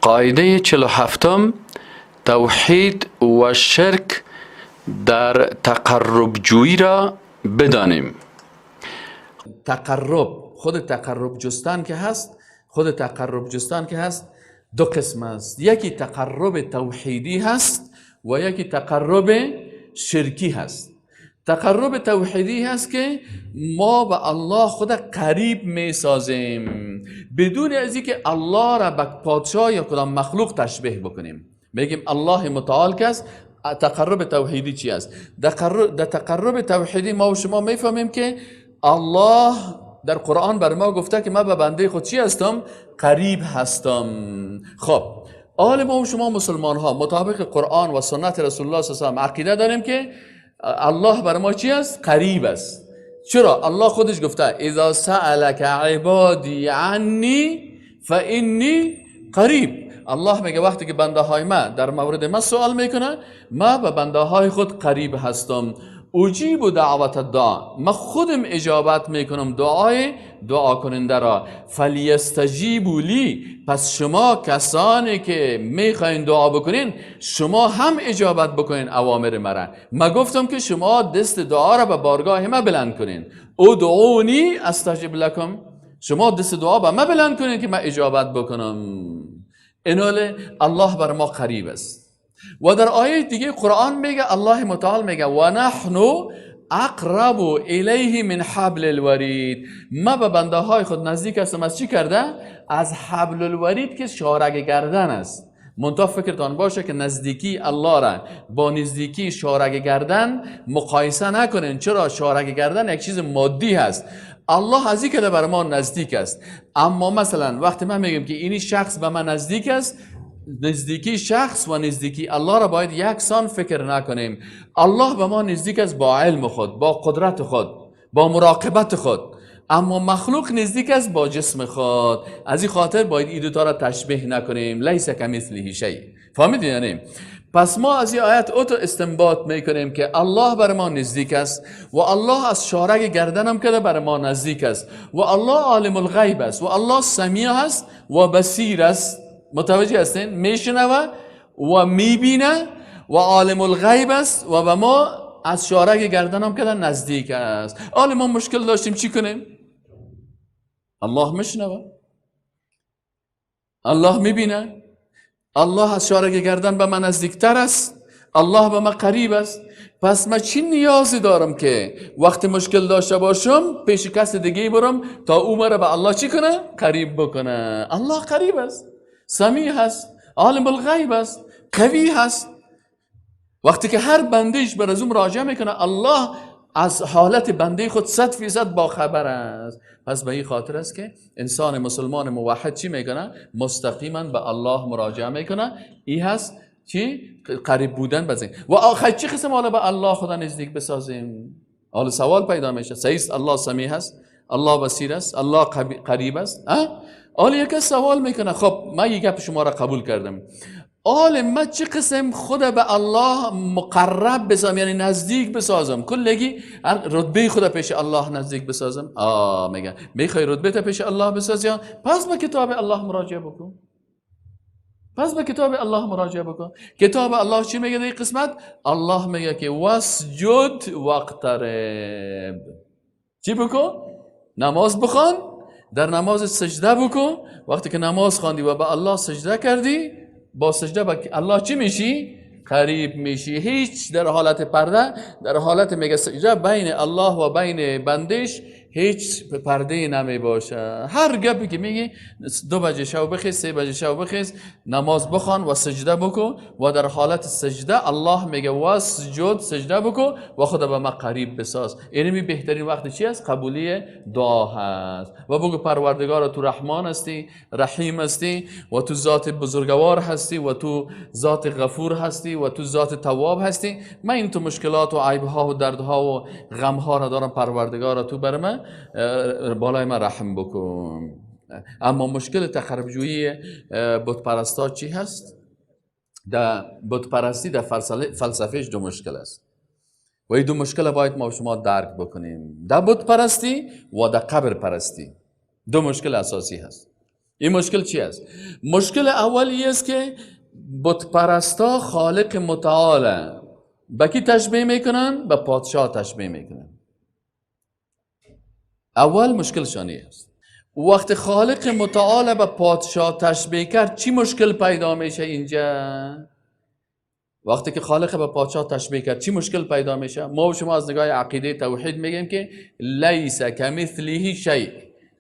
قاعده 47، توحید و شرک در تقرب جویی را بدانیم. تقرب، خود تقرب جستن که هست، خود تقرب جستن که هست دو قسم است. یکی تقرب توحیدی هست و یکی تقرب شرکی هست. تقرب توحیدی هست که ما به الله خود قریب می سازیم بدون از اینکه الله را به پادشاه یا کدام مخلوق تشبیه بکنیم. میگیم الله متعال که است. تقرب توحیدی چی است؟ در تقرب توحیدی ما و شما میفهمیم که الله در قرآن بر ما گفته که من به بنده خود چی هستم؟ قریب هستم. خب آل ما و شما مسلمان ها مطابق قرآن و سنت رسول الله صلی الله علیه و آله عقیده داریم که الله بر ما چی است؟ قریب است. چرا؟ الله خودش گفته اذا سألک عبادی عنی فانی قریب. الله میگه وقتی که بنده های من در مورد من سوال میکنه، من به بنده های خود قریب هستم. اجیب دعوت الداع، من خودم اجابت میکنم دعای دعا کننده را. فلیستجیبوا لی، پس شما کسانی که میخواین دعا بکنین شما هم اجابت بکنین اوامر مرا. من گفتم که شما دست دعا را به بارگاه من بلند کنین. ادعونی استجب لکم، شما دست دعا به من بلند کنین که من اجابت بکنم. اینال الله بر ما قریب است. و در آیه دیگه قرآن میگه، الله متعال میگه و نحن اقرب الیه من حبل الورید. ما به بنده های خود نزدیک هستم. از چی کرده؟ از حبل الورید که شارگ گردن است. منتها فکرتان باشه که نزدیکی الله را با نزدیکی شارگ گردن مقایسه نکنین. چرا؟ شارگ گردن یک چیز مادی هست، الله از این که بر ما نزدیک است. اما مثلا وقتی من میگم که اینی شخص به من نزدیک است، نزدیکی شخص و نزدیکی الله را باید یکسان فکر نکنیم. الله به ما نزدیک است با علم خود، با قدرت خود، با مراقبت خود، اما مخلوق نزدیک است با جسم خود. از این خاطر باید این دوتا را تشبیه نکنیم. لیس کمثله شیء. فهمیدین؟ یعنی پس ما از این آیت اوتو استنباط میکنیم که الله بر ما نزدیک است و الله از شارگ گردنم که بر ما نزدیک است و الله عالم الغیب است و الله سمیع است و بصیر است. متوجه هستین؟ میشنوه و میبینه و عالم الغیب است و به ما از شارگ گردنم که نزدیک است. حالا ما مشکل داشتیم چی کنیم؟ الله میشنوه، الله میبینه، الله از شارگ گردن به من نزدیکتر است، الله به من قریب است. پس من چی نیازی دارم که وقتی مشکل داشته باشم پیش کس دیگه برم تا او مرا به الله چی کنه؟ قریب بکنه. الله قریب است، سمیع هست، عالم الغیب است، قوی هست. وقتی که هر بندهش بر از اون مراجعه میکنه، الله از حالت بنده خود 100% با خبر است. پس به این خاطر است که انسان مسلمان موحد چی میکنه؟ مستقیما به الله مراجعه میکنه. این هست چی؟ قریب بودن به ذهن. و آخر چی قسم حالا به الله خدا نزدیک بسازیم؟ حالا سوال پیدا میشه. صحیح است، الله سمیع هست، الله بصیر است، الله قریب است. حالا یک سوال میکنه، خب من یک گپ شما را قبول کردم، حالا من چه قسم خود به الله مقرب بسازم، یعنی نزدیک بسازم، کلگی رتبه خود پیش الله نزدیک بسازم؟ میگه میخوای رتبه تا پیش الله بسازی؟ پس به کتاب الله مراجعه بکن. پس به کتاب الله مراجعه بکن. کتاب الله چی میگه در این قسمت؟ الله میگه که واسجد واقترب. چی بکن؟ نماز بخوان، در نماز سجده بکن. وقتی که نماز خواندی و به الله سجده کردی، با سجده به الله چی میشی؟ قریب میشی. هیچ در حالت پرده، در حالت میگه سجده بین الله و بین بندش هیچ پرده نمی باشه. هر گپی که میگی 2 بجه شب بخیز، 3 بجه شب بخیز، نماز بخوان و سجده بکن و در حالت سجده الله میگه واسجد، سجده بکن و خدا به ما قریب بساز. اینمی بهترین وقت چی است؟ قبولی دعا هست. و بگو پروردگار تو رحمان هستی، رحیم هستی و تو ذات بزرگوار هستی و تو ذات غفور هستی و تو ذات تواب هستی. من این تو مشکلات و عیب ها و دردها و غم ها را دارم، پروردگار تو بر من بالای من رحم بکن. اما مشکل تقربجویی بت پرستا چی هست؟ در بت پرستی در فلسفهش دو مشکل است و این دو مشکل باید ما شما درک بکنیم. در بت پرستی و در قبر پرستی دو مشکل اساسی هست. این مشکل چی است؟ مشکل اول ای است که بت پرستا خالق متعال به کی تشبیه میکنن؟ به پادشاه تشبیه میکنن. اول مشکل شانی است. وقت خالق متعال به پادشاه تشبیه کرد چی مشکل پیدا میشه اینجا؟ وقتی که خالق به پادشاه تشبیه کرد چی مشکل پیدا میشه؟ ما و شما از نگاه عقیده توحید میگیم که لیس کمثله شیء،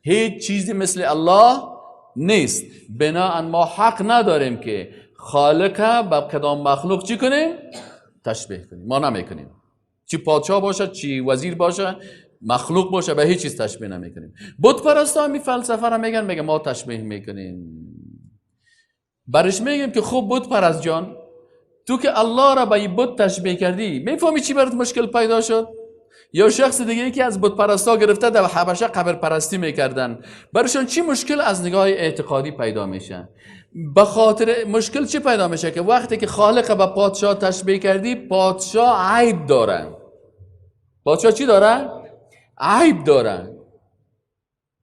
هیچ چیزی مثل الله نیست. بناءً ما حق نداریم که خالق به کدام مخلوق چی کنیم؟ تشبیه کنیم. ما نمیکنیم، چی پادشاه باشه چی وزیر باشه مخلوق باشه، به هیچ چیز تشبیه نمیکنیم. بت پرستا می فلسفه را میگن، میگه ما تشبیه میکنیم. برش میگیم که خب بت پرست جان، تو که الله را به این بت تشبیه کردی، میفهمی چی برات مشکل پیدا شد؟ یا شخص دیگه که از بت پرستا گرفته در حبشه قبر پرستی میکردن، برشان چی مشکل از نگاه اعتقادی پیدا میشه؟ به خاطر مشکل چی پیدا میشه؟ که وقتی که خالق به پادشاه تشبیه کردی، پادشاه عیب داره. پادشاه چی داره؟ عیب داره.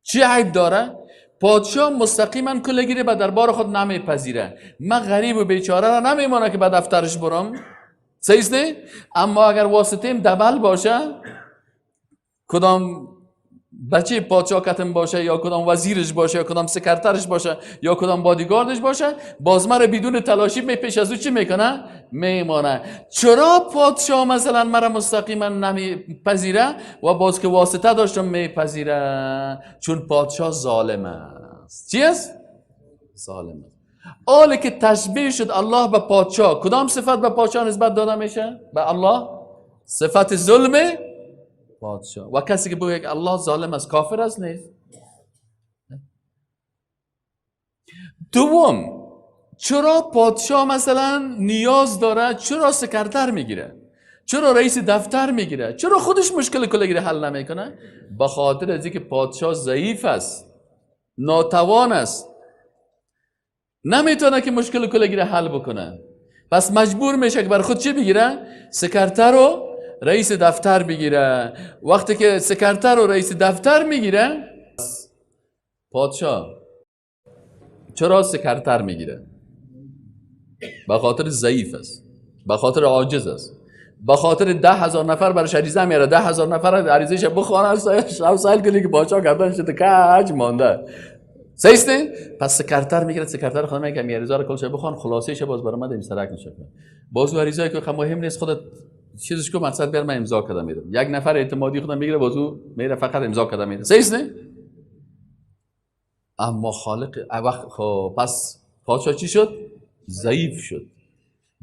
چی عیب داره؟ پادشاه مستقیما کلگیری به دربار خود نمیپذیره. من غریب و بیچاره را نمیمانه که به دفترش برم، صحیح است؟ اما اگر واسطیم دبل باشه، کدام بچه پادشاه کتم باشه یا کدام وزیرش باشه یا کدام سکرترش باشه یا کدام بادیگاردش باشه، باز مرا بدون تلاشی می پیش از او چی میکنه؟ میمانه. چرا پادشاه مثلا مرا مستقیما نمیپذیره و باز که واسطه داشتم میپذیره؟ چون پادشاه ظالم است. چی است؟ ظالم است. حالی که تشبیه شد الله به پادشاه، کدام صفت به پادشاه نسبت داده میشه؟ به الله صفت ظلم پادشاه. و کسی که بگه که الله ظالم است کافر است نیست. دوم، چرا پادشاه مثلا نیاز داره؟ چرا سکرتر میگیره؟ چرا رئیس دفتر میگیره؟ چرا خودش مشکل کلگیره حل نمیکنه؟ به خاطر از اینکه پادشاه ضعیف است، ناتوان است، نمیتونه که مشکل کلگیره حل بکنه. پس مجبور میشه که بر خود چی بگیره؟ سکرتر رو رئیس دفتر بگیره. وقتی که سکرتر و رئیس دفتر میگیره، پادشاه چرا سکرتر میگیره؟ به خاطر ضعیف است، به خاطر عاجز است، به خاطر 10,000 نفر برش عریضه میاره، 10,000 نفر عریضه‌ش بخوانه، سایل کنه که پادشاه گردن شده کج مانده. صحیح است؟ پس سکرتر میگیره، سکرتر خود میگه می عریضه رو کلش بخوان، خلاصه‌ش باز برام ده، سرک نشه. باز عریضه که مهم نیست، خودت چیزش کو مقصد بیار، من امضا کردم میدم. یک نفر اعتمادی خودم میگیره، بازو میره فقط امضا کردم میده. صحیح است؟ اما خالق وقت خب پس پادشاه چی شد؟ ضعیف شد.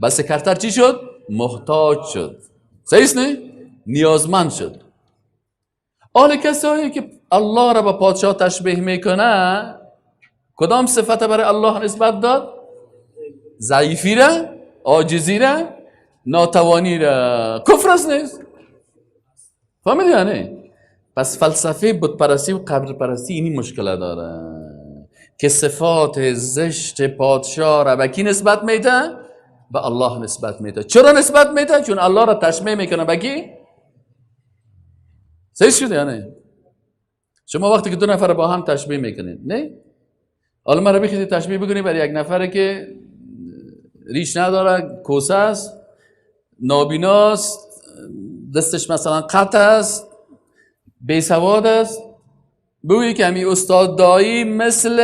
بس سکرتر چی شد؟ محتاج شد. صحیح است؟ نیازمند شد. حال کسایی که الله را به پادشاه تشبیه میکنه، کدام صفت برای الله نسبت داد؟ ضعیفی را، عاجزی را، ناتوانی را. کفر است نیست؟ فهمیدی یا نه؟ پس فلسفه بت پرستی و قبر پرستی اینی مشکل داره که صفات زشت پادشاه را به کی نسبت میده؟ به الله نسبت میده. چرا نسبت میده؟ چون الله را تشبیه میکنه به کی؟ صحیح شد یا نه؟ شما وقتی که دو نفر با هم تشبیه میکنید، نه؟ حالا مرا بخواید تشبیه بکنید برای یک نفره که ریش نداره، کوسه است، نابیناست، دستش مثلا قطع است، بی سواد است، بگویی که همی استاد دایی مثل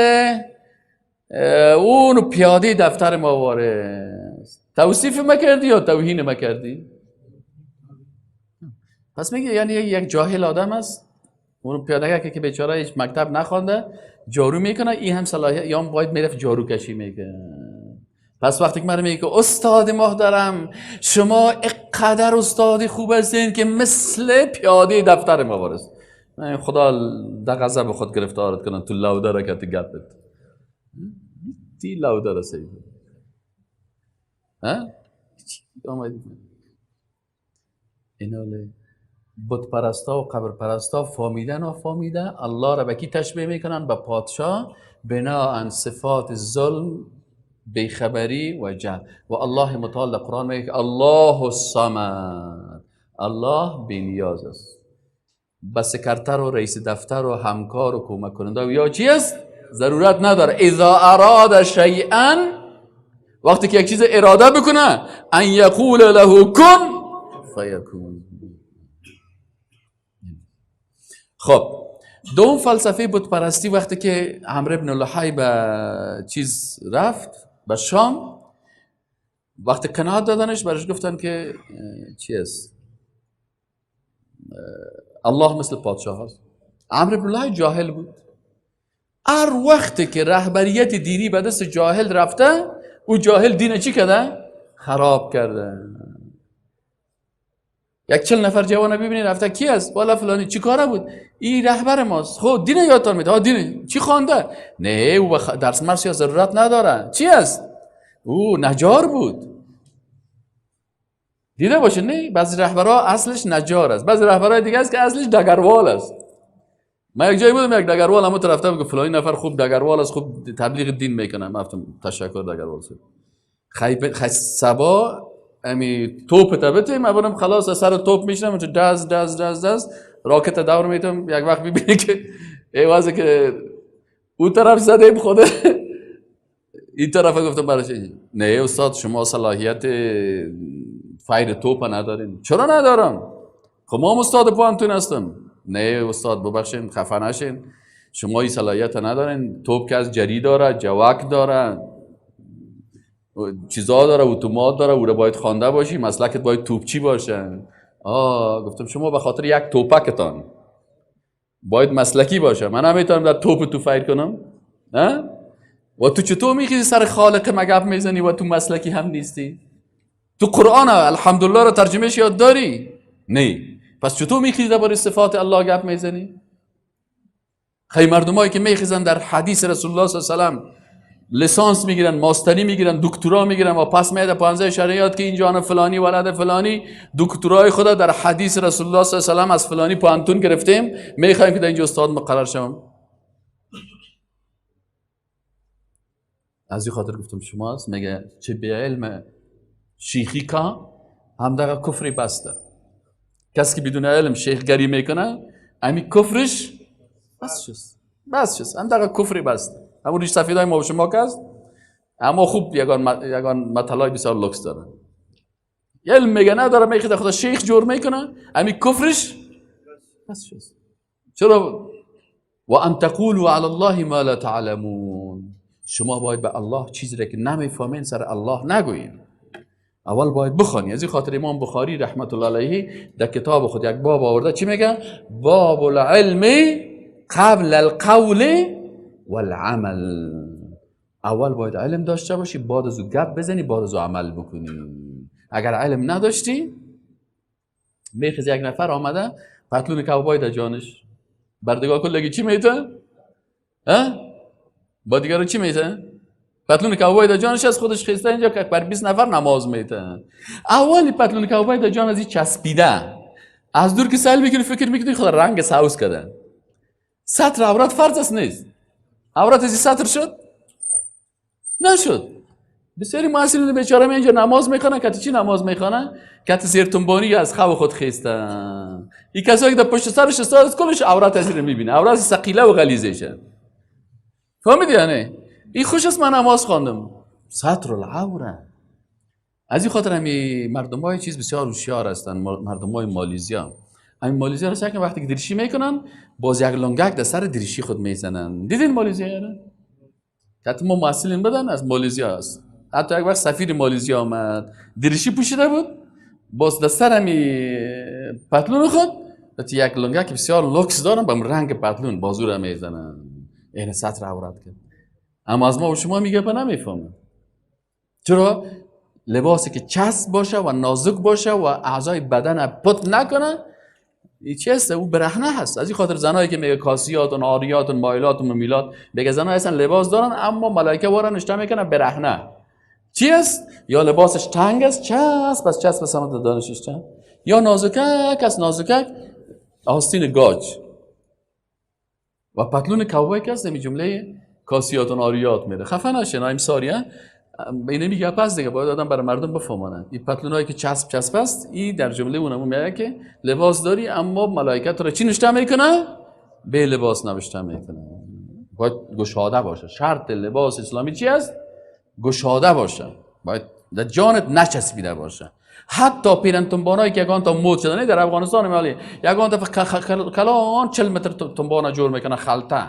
اون پیاده دفتر ما واره است، توصیف مکردی یا توهین مکردی؟ پس میگه یعنی یک جاهل آدم است، اون پیاده که بیچاره هیچ مکتب نخوانده، جارو میکنه، این هم صلاحیت یا باید میرفت جارو کشی میکنه. پس وقتی که من میگه که استاد محترم شما اقدر استاد خوب هستین که مثل پیاده دفتر ما وارست، من خدا در غضب خود گرفتارت کنن، تو لوده را که تو گپت تی لوده را سید ها ایناله بت پرستا و قبر پرستا فامیده نافامیده الله را به کی تشبیه میکنن؟ به پادشاه، بناء صفات ظلم، بیخبری و جهل. و الله متعال در قرآن میگه که الله الصمد، الله بی نیاز است. به سکرتر و رئیس دفتر و همکار و کمک کننده و یا چی است؟ ضرورت نداره. اذا اراد شیئا، وقتی که یک چیز اراده بکنه، ان یقول له کن فیکون. خب دوم فلسفه بت پرستی، وقتی که عمرو بن لحی به چیز رفت، به شام، وقتی قناعت دادنش برش گفتن که چی است؟ الله مثل پادشاه هست. عمرو بن لحی جاهل بود. هر وقتی که رهبریت دینی به دست جاهل رفته، او جاهل دین چی کرده؟ خراب کرده. یک 40 نفر جوان ببینید رفته، کی است؟ والا فلانی. چی کاره بود؟ این رهبر ماست. خب دین یادتان میده؟ دین چی خوانده؟ نه او درس مرس یا ضرورت نداره. چی است؟ او نجار بود. دیده باشه نه؟ بعضی رهبرها اصلش نجار است، بعضی رهبرهای دیگه است که اصلش دگروال است. من یک جایی بودم، یک دگروال همون طرف رفته، فلانی نفر خوب دگروال است، خوب تبلیغ دین میکنه. من گفتم تشکر دگروال صاحب. خی سبا امی توپ تبته، من برم خلاص سر توپ میشنم، دز دز دز دز راکت دور میتم. یک وقت میبینی که ای واسه که او طرف زده خود این طرف. گفتم براش نه استاد شما صلاحیت فایر توپ ندارین. چرا ندارم؟ خب ما استاد پوانتون هستم. نه استاد ببخشین خفه نشین، شما این صلاحیت ندارین. توپ که از جری داره، جواک داره، چیزا داره، اتومات داره، او رو باید خوانده باشی، مسلکت باید توپچی باشه. گفتم شما به خاطر یک توپکتان باید مسلکی باشه. من نمیتونم در توپ تو فایر کنم. نه؟ و تو چطور میخیزی سر خالق مگپ میزنی و تو مسلکی هم نیستی؟ تو قرآن الحمدلله رو ترجمهش یاد داری؟ نه. پس چطور میخیزی درباره صفات الله گپ میزنی؟ خیلی مردمایی که میخیزن در حدیث رسول الله صلی الله علیه و سلم لیسانس میگیرن، ماستری میگیرن، دکترا میگیرن و پس میاد 15 شریعت که اینجا فلانی ولد فلانی دکترای خدا در حدیث رسول الله صلی الله علیه و سلم از فلانی پوانتون گرفتیم، میخوایم که در اینجا استاد مقرر شوم. از این خاطر گفتم شما است میگه چه به علم شیخی کا هم دقیقه کفری بسته. کسی که بدون علم شیخگری میکنه امی کفرش بس شد، بس شد، هم دقیقه کفری بسته. همون ریش سفیدای ما و شما که است، اما خوب یگان مطلعای بسیار لکس داره. علم میگه نداره، میخواد خدا شیخ جور میکنه، امی کفرش بس شد. چرا؟ و ان تقولوا علی الله ما لا تعلمون. شما باید به الله چیزی را که نمیفهمین سر الله نگویین. اول باید بخوانی. از این خاطر امام بخاری رحمت الله علیه در کتاب خود یک باب آورده، چی میگه؟ باب العلم قبل القول والعمل. اول باید علم داشته باشی، بعد از او گپ بزنی، بعد از او عمل بکنی. اگر علم نداشتی، میخیز یک نفر آمده پتلون کوبای در جانش بردگاه کلگی چی میته؟ با دیگران چی میته؟ پتلون کوبای در جانش از خودش خیسته اینجا که بر 20 نفر نماز میته. اولی پتلون کوبای در جان از این چسبیده، از دور که سیل میکنی فکر میکنی خدا رنگ ساوس کرده. ستر عورت فرض است نیست. عورت از ستر شد؟ نشد. بسیاری محصلین بیچاره می اینجا نماز میخوانن، که چی نماز میخوانن؟ که زیر تنبانی از خو خود خیستن. این کسایی که در پشت سرش استاد کلش عورت از این میبینه، عورت ثقیله و غلیظه شه. فهمیدی یعنی؟ این خوش است من نماز خواندم. ستر العوره. از این خاطر همی مردمای چیز بسیار هوشیار هستند، مردمای مالیزیا. همین مالیزیا رو سعی وقتی که دریشی میکنن باز یک لنگک در سر دریشی خود میزنن. دیدین مالیزیا نه؟ حتی ما محصلین بدن از مالیزیا است. حتی یک وقت سفیر مالیزیا آمد دریشی پوشیده بود، باز در سر همی پتلون خود یک لنگک بسیار لوکس دارن با رنگ پتلون بازو را میزنن. این ستر عورت کرد. اما از ما و شما میگه با نمیفهمه. چرا؟ لباسی که چسب باشه و نازک باشه و اعضای بدن پت نکنه، این چی هست؟ او برهنه هست. از این خاطر زنایی که میگه کاسیات و عاریات و مایلات و ممیلات، میگه زنای هستن لباس دارن اما ملائکه وارن نشته میکنه برهنه. چی است؟ یا لباسش تنگ است، چسب از چسب سمت دانشش چند، یا نازکک از نازکک آستین گاج و پتلون کوبای که هست نمی جمله کاسیات و عاریات میره. خفه نشه نایم ساریه اینه میگه پس دیگه باید آدم برای مردم بفهمانند. این پتلونایی که چسب چسب است، این در جمله اونمو میگه که لباس داری اما ملائکت رو چی نشته میکنه؟ به لباس نوشته میکنه. باید گشاده باشه. شرط لباس اسلامی چی است؟ گشاده باشه، باید در جانت نچسبیده باشه. حتی پیرن تنبانایی که یگان تا مد شده، نه در افغانستان مالی، یگان دفعه کلان 40 متر تنبانه جور میکنه، خلطه.